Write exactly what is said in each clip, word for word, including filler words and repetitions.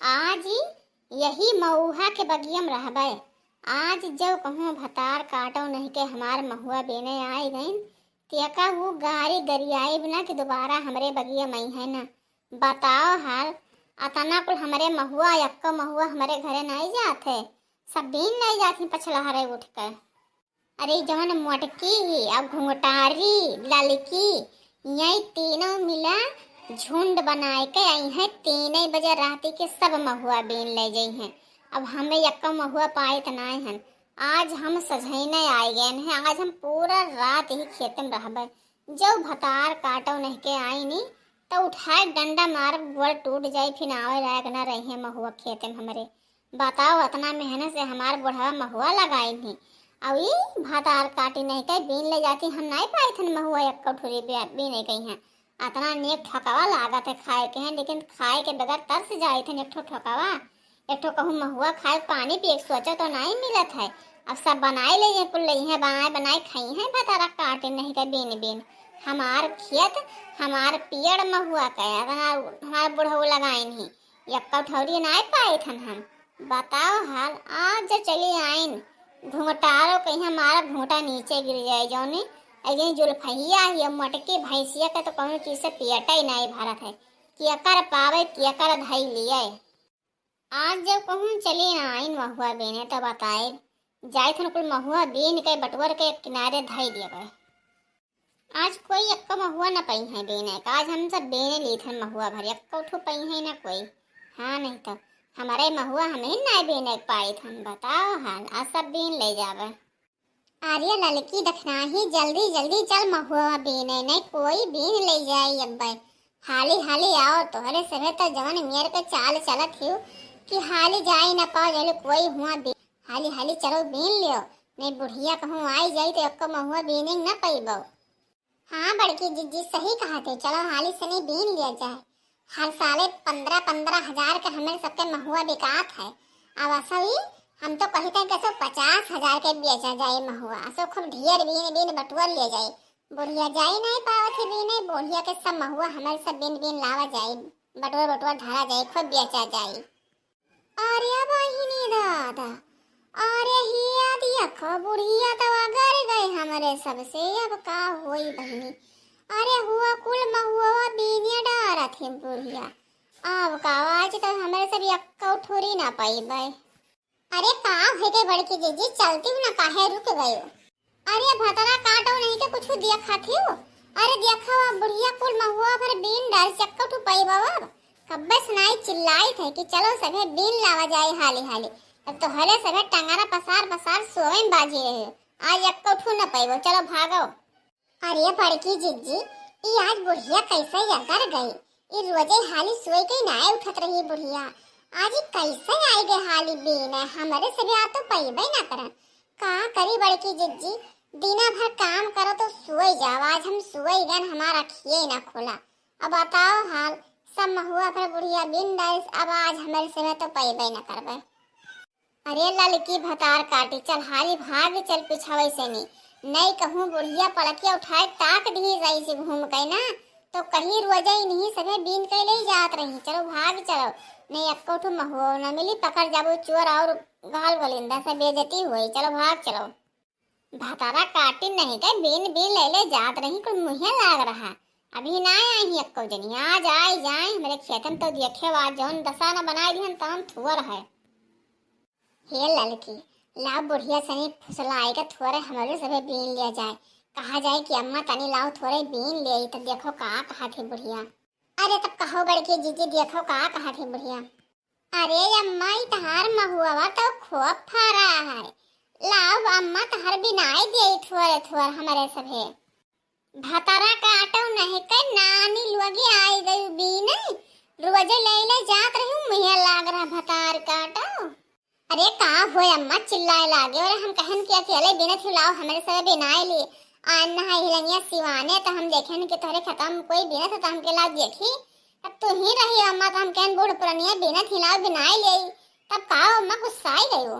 आज ही यही महुआ के बगिया में रहबे। आज जब कहूँ भतार काटो नहीं के हमार महुआ बीने आइ गइन, तेका ऊ गारी गरियाइब ना कि दुबारा हमरे बगिया में है ना। बताओ हाल, अतना कुल हमरे महुआ, यक्को महुआ हमरे घरे नाई जात है, सब बीन ले जात ही पछलहरे उठ के। अरे जवन मोटकी ही, अब घुंघटारी, ललकी, यही तीनों मिला झुंड बनाए के आई हैं। तीन बजे राती के सब महुआ बीन ले जाई हैं। अब हमें यक्को महुआ पाइत नाई हन। आज हम सझैने आइ गए हैं, आज हम पूरा रात ही खेत में रहबे। जब भतार काटो नहीं के आई नी, तो उठाए डंडा मार गोड़ टूट जाई, फिर आवे लायक ना रही है महुआ खेते में हमरे। बताओ, अतना मेहनत से हमार बुढ़वा महुआ लगाइन ही, अउ ई भतार काटी नहीं के बीन ले जाती, हम नहीं पाइत हन महुआ एक्को ठुरी बी-, बीने कहीं हैं। अतना नेक ठोकवा लागत है खाए के हैं, लेकिन खाए के बगैर तरस जाइत हन। एक ठो ठोकवा, एक ठो कहूँ महुआ खाए, पानी पिए के सोचो तो नहीं मिलत है। अब सब बनाए ले जे कुल ले हैं, बनाए बनाए खाई हैं, भतारा काटी नहीं के बीन बीन। हमार खेत, हमार पियड़ महुआ के, अतना हमार बुढ़ऊ लगाइन ही। यक्का ठौरी नाय पाइत हन हम। बताओ हाल, आज जो चली आइन, घुंघटारो कहीं हमारा घूंघटा नीचे गिर जाए, जौने अइगई जुल्फहिया ही, अब मोटकी भैंसिया के तो कौनो चीज से पेट ही नाय भरत है, कि अकर पावे, कि अकर धई लिए। आज जब कहूँ चली आइन महुआ बीने, तो बताए, जाइत हन कुल महुआ बीन के बटुअर के किनारे धई दिए गए। आज कोई एक्को महुआ न पइहैं बीने का, आज हम सब बीने लीत हन महुआ भर, एक्को ठो पइहैं न कोई। हाँ, नहीं तो हमरे महुआ हम ही नाय बीने पाइत हन, बताओ हाल, आज सब बीन ले जावे। अरे ललकी दखनाही, जल्दी जल्दी चल महुआ बीने, नहीं कोई बीन ले जाई अब्बे। हाली हाली आओ, तोहरे सभे तो जवन मेर के चाल चलत हियो कि हाली जाई न पाओ, जले कोई हुआ बी-, हाली हाली चलो बीन लियो, नहीं बुढ़िया कहूँ आई जाई तो एक्को महुआ बीने न पइबो। हाँ बड़की जिज्जी, सही कहत है, चलो हाली सनी बीन लिया जाए। हर साले पन्द्रह पन्द्रह हजार के हमरे सबके महुआ बिकात है। अब असो ही हम तो कही थे कि असो पचास हजार के बेचा जाए महुआ, असो खूब ढेर बीन बीन बटुअर लिया जाए। बुढ़िया जाई नहीं पावत है बीने, बुढ़िया के सब महुआ हमरे सब बीन बीन लावा जाए, बटुअर बटुअर धरा जाए, खूब बेचा जाए। अरे बहिनी दादा, अरे हिया देखो, बुढ़िया तो अगर गई हमरे सबसे, अब का होई बहिनी? अरे हुआ कुल महुआ बीनिया डारत है बुढ़िया, अब का आज तो हमरे सब यक्को ठुरी ना पइबे। अरे का हो गए बड़की जीजी, चलती हूँ ना, काहे रुक गयो? अरे भतरा काटो नहीं के कुछ देखा थियो? अरे देखो अब बुढ़िया कुल महुआ भर बीन डाल चक्को ठू पइबो अब। कब्बे सुनाई चिल्लाई थे कि चलो सभे बीन लावा जाए हाली हाली। अब तोहरे सभे टंगरा पसार पसार सोवे में बाजी रहे। आज एक्को ठू न पइबो, चलो भागो। अरे बड़की जिज्जी, ई आज बुढ़िया कैसे अगर गई? ई रोजे हाली सोई के नाय उठत रही बुढ़िया, आज ई कैसे आई गई हाली बीने? हमरे सभे आ तो पइबे ना करन। का करी बड़की जिज्जी, दिना भर काम करो तो सोई जाओ, आज हम सोई गन, हमार अखिए ना खुला। अब बताओ हाल, सब महुआ भर बुढ़िया बीन डालिस, अब आज हमरे सभे तो पइबे ना करबे। अरे ललकी भतार काटी, चल हाली भाग चल पिछावे से नी, नहीं कहूँ बुढ़िया पलकिया उठाए ताक दिही जाई से घूम के ना, तो कहीं रोजे इन्हीं सभे बीन के ले जात रही। चलो भाग चलो, नहीं एक्को ठो महुआ न मिली, पकड़ जाबो चोर और गाल गोलिंदा से बेइज्जती होई। चलो भाग चलो। भतारा काटी नहीं के बीन बीन ले ले जात रही, कुल मुँहे लाग रहा। अभी ना आई ही एक्को जनी, आज आई जाए हमरे खेतन तो देखे, आज जौन दशा न बनाई दिहन तौन थुअर है। हे ललकी, लाओ बुढ़िया सनी फुसलाए के थोरे हमरे सभे बीन लिया जाए। कहा जाए कि अम्मा तनी लाओ थोरे बीन ले, तो देखो का कहा थी बुढ़िया। अरे तब कहो बड़की जीजी, देखो का कहा थी बुढ़िया। अरे अम्मा, ई तहार महुआ तो खूब फरा है, लाओ अम्मा तहार बिनाई दे थोरे थोर हमरे सभे। भतारा काटो नहीं के नानी लोगे आई गई बीने, रोजे ले ले जात रही, मुँहे लाग रहा भतार काटो। अरे का होय अम्मा, चिल्लाए लागे, और हम कहन कि अकेले बिनत ही लाओ हमरे सभे बिनाए ली। आ नहा हिलंगिया सिवाने तो हम देखेन कि तोहरे खेतवा में कोई बिनत है तो हमके लाओ देखी। अब तू ही रही अम्मा, तो हम कहन बूढ़ पुरनिया बिनत ही लाओ बिनाए ले। तब का अम्मा गुस्साई गई हो?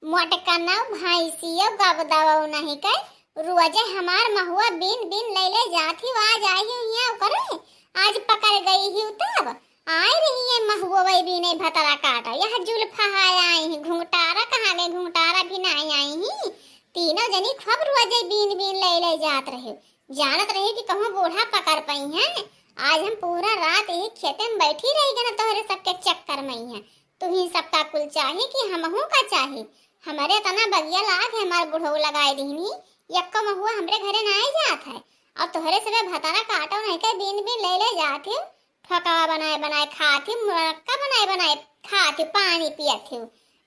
मोटकनऊ भैंसियो गबदवऊ नहीं के, रोजे हमार महुआ बीन बीन ले ले जात ही, आज आई ही हियाँ ओकरे, आज पकड़ गई ही तब। आए रही है महुआ वही बीने भतरा काटा, यह जुल्फा हाय आई ही, घुंघटारा कहाँ गए, घुंघटारा भी ना आई ही। तीनों जनी खूब रोजे बीन बीन ले ले जात रहे, जानत रहे कि कहूँ बूढ़ा पकड़ पई है। आज हम पूरा रात यही खेते में बैठी रही गए ना तोहरे सबके चक्कर में ही है। तुही सबका कुल चाही कि हमहू का चाही। हमरे तना बगिया लाग है, हमार बुढ़ऊ लगाए दीनी, यक्को महुआ हमरे घरे ना आई जात है। और तोहरे सबे भतरा काटो नहीं के बीन बीन ले ले जात है, ठोकवा बनाए बनाए खात ही, मुरक्का बनाए बनाए खात ही, पानी पियत ही,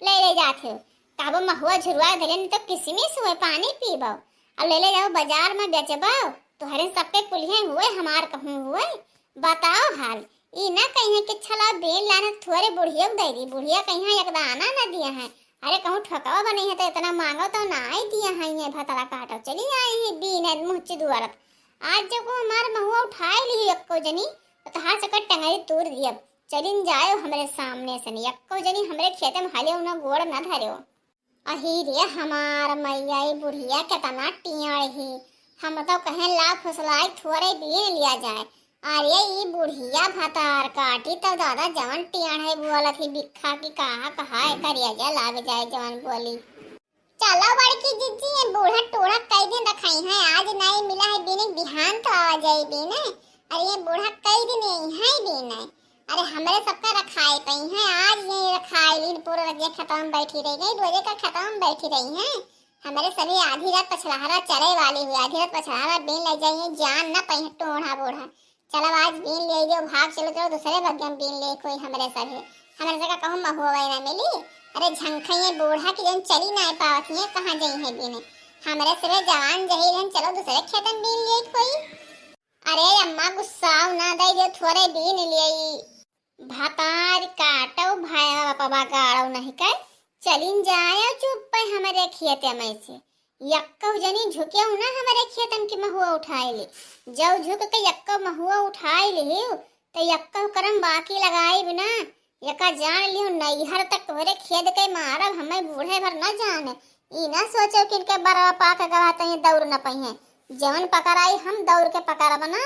ले ले जात ही। कहबो महुआ झुरवा धरे नहीं तो किसमिस हुए पानी पीबो, अब ले ले जाओ बाजार में बेचबो। तोहरे सबके कुलिहे हुए, हमार कहूँ हुए। बताओ हाल, ई ना कहिए कि छला बेल लाने थोरे बुढ़िया को दे दी, बुढ़िया कहिए एक दाना न दिया है। अरे कहूँ ठोकवा बनी है तो इतना मांगो तो ना आई दिया है, ये भतरा काटो चली आई है बीने मुँह चिदुआरत। आज जब को हमार महुआ उठाए ली एक्को जनी, तो तहार सकर टंगरी तूर दियब। चलिन जायो हमरे सामने से, नहीं एक्को जनी हमरे खेते में हाले उन्हें गोड़ न धर्यो। अही रे हमार मैया, ई बुढ़िया केतना टियड़ ही। हम तो कहें ला फुसलाई थोरे बीन लिया जाए। अरे ई बुढ़िया भतार काटी तो दादा जवन टियड़ है बोलत ही बिखा की कहा कहा करिया जा लाग जाए जवन बोली। चलो बड़की जिज्जी, ये बूढ़ा टोढ़ा कई दिन रखाई है, आज नहीं मिला है बीने, बिहान तो आवा जाए बीने। अरे ये बूढ़ा कई दिन यही है बीने। अरे हमरे सबका रखाए पई है, आज ये रखाए लीन पूरा रख के खेतवा में बैठी रही गई, रोजे का खेतवा में बैठी रही है। हमरे सभी आधी रात पछलहरा चरे वाली हुई, आधी रात पछलहरा बीन ले जाइए, जान ना पई है टोढ़ा बूढ़ा। चलो आज बीन ले गयो, भाग चलो, चलो दूसरे बगिया में बीन ले कोई हमरे सभी। हमरे से का कहूँ महुआ ना मिली। अरे झंखइये बूढ़ा की जन चली ना पावत ही, कहाँ जाई है बीने। हमरे सभी जवान जही रहन, चलो दूसरे खेतन बीन ले कोई। अरे अम्मा गुस्साओ ना, दे दे थोरे बीन लियई। भतार काटो भाया बापा गाड़ो नहीं कर, चलिन जाया चुप पे हमरे खेते में से। यक्को जनी झुकेउ ना हमरे खेतन के महुआ उठाए ले। जौ झुक के यक्को महुआ उठाए लिहिउ, त यक्को करम बाकी लगाइब ना। यका जान लिहु नैहर तक तोहरे खेद के मारब, हमें बूढ़े भर न जाने। ई ना सोचो कि इनके बरवा पाक गवा तई दौड़ न पइहें। जवन पकड़ाई हम दौड़ के पकड़ब ना,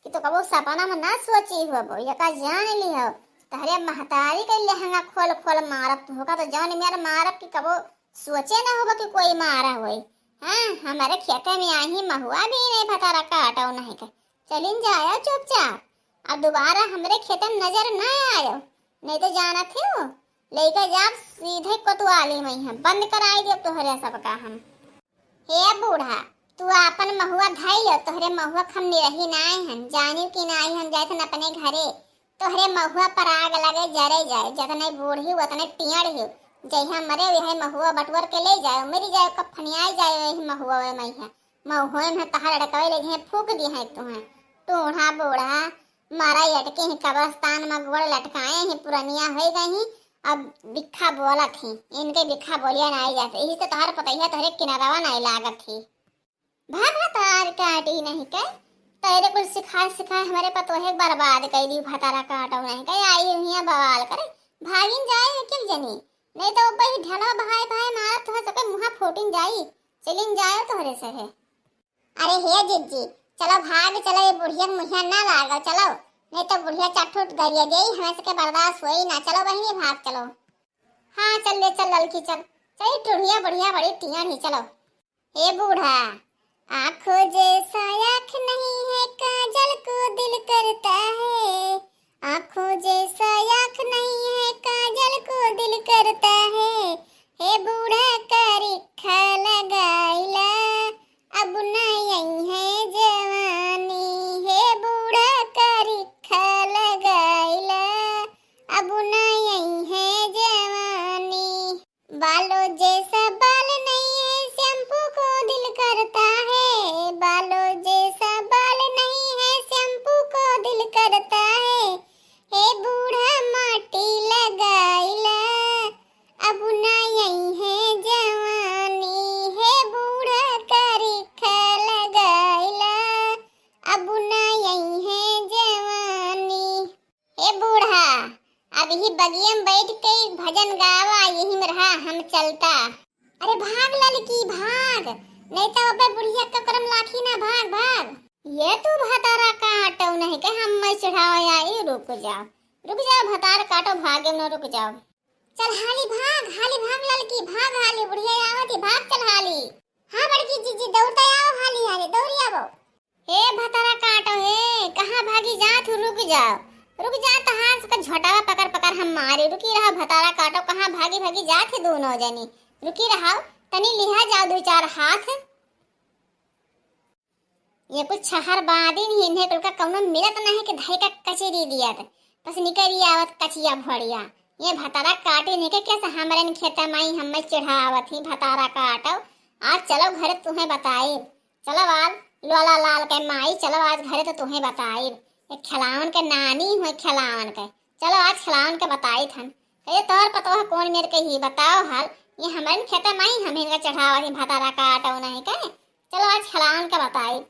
कि तो कबो सपना में ना सोची होबो। यका जान लिहो, तहरे महतारी के लहंगा खोल खोल मारब, तोहका तो जवन मेर मारब कि कबो सोचे ना होबो कि कोई मारा होई। हाँ, हमरे खेते में आही महुआ बीने भतारा काटो नहीं के। चलिन जायो चुपचाप, और दोबारा हमरे खेते में नजर ना आयो, नहीं तो जानत हो, लेके जाब सीधे कोतवाली में ही बंद कराई देब तोहरे सबका हम। हे बूढ़ा, तू आपन महुआ धई लो, तोहरे महुआ क हम निरही नाई हन, जानियो कि नाई हन, जाए थन अपने घरे, तोहरे महुआ पर आग लगे, जरे जाए, जतने बूढ़ी उतने टियड़ ही, जइहा मरे यही महुआ बटवर के ले जाए, मरी जाए, कफनियाई जाए यही महुआ में है, महुआ में तहार लड़कवे ले जइहे फूक दिहे तुहे। टूढ़ा बूढ़ा, मरा अटके ही कब्रस्तान में गोड़ लटकाए ही, पुरनिया हो गई ही, अब बिखा बोलत ही, इनके बिखा बोलिया नाई जाते, यही से तोहर पतैया तोहरे किनारवा नाई लागत ही। भा भतार काटी नहीं के, तेरे कुल सिखाए सिखाए हमरे पतोहे बर्बाद कर दी, भतारा काटो नहीं के, आई हुई बवाल करे, भागिन जाए एक एक जनी, नहीं तो ऊपर ही ढलवा भाई भाई मारत हो सके मुहा फूटिन जाई, चलिन जाए तोहरे से है। अरे हे जिज्जी, चलो भाग चलो, ये बुढ़िया के मुहिया ना लागो, चलो, नहीं तो बुढ़िया चटुट गरिया देई, हमें सके बर्दाश्त होई ना, चलो बहिनी भाग चलो। हाँ चल ले चल ललकी चल, चल टुढ़िया बुढ़िया बड़ी टियड़ ही, चलो। हे बूढ़ा, आँखों जैसा आँख नहीं है, काजल को दिल करता है, आँखों जैसा आँख नहीं है, काजल को दिल करता है। हे बूढ़ा करिखा लगाइला, अब ना यही है जवानी। हे बूढ़ा करिखा लगाइला, अब ना यही है जवानी। बालों जैसा बाल नहीं है, शैम्पू को दिल करता है। बालों जैसा बाल नहीं है, शैम्पू को दिल करता है। हे बूढ़ा माटी लगाइला, अब ना यही है जवानी। हे बूढ़ा करिखा लगाइला, अब ना यही है जवानी। ए बूढ़ा, अब ही बगिया में बैठ के भजन गावा, यही में रहा हम चलता। अरे भाग ललकी भाग, नहीं तो अबे बुढ़िया के करम लाखी ना, भाग भाग। ये तू भतारा काटो नहीं के हम मैं चढ़ावा आई, रुक जाओ। रुक जाओ भतार काटो, भागे न, रुक जाओ। चल हाली भाग, हाली भाग ललकी, भाग हाली, बुढ़िया आवत ही, भाग चल हाली। हाँ बड़की जीजी, दौड़ते आओ, हाली हाली दौड़ी आवो। हे भतारा काटो, हे कहाँ भागी जात हो, रुक जाओ, रुक जाओ, तहार सबका झोटावा पकड़ पकड़ हम मारी, रुकी रहो भतारा काटो, कहाँ भागी भागी जात है दोनों जनी, रुकी रहो, तनी लिहा जाओ दो चार हाथ। ये कुल छहर बादिन ही, इन्हें कुल का कौनो मिलत नहीं कि धई का कचेरी दियत। बस निकरी आवत कचिया भोड़िया। ये भतारा काटी नहीं के कैसे हमरे न खेता माई हमें चिढ़ावत ही भतारा काटो। आज चलो घरे तुहें बताई। चलो आज लोला लाल के माई, चलो आज घरे तो तुहें बताई। ये खिलावन के नानी हुए खिलावन के। चलो आज खिलावन के बताई थन। ये तोर पतोह कौन मेर के ही बताओ हाल। ये हमरे न खेता माई हम इनका चढ़ावत ही भतारा काटो नहीं के। चलो आज खिलावन के बताई।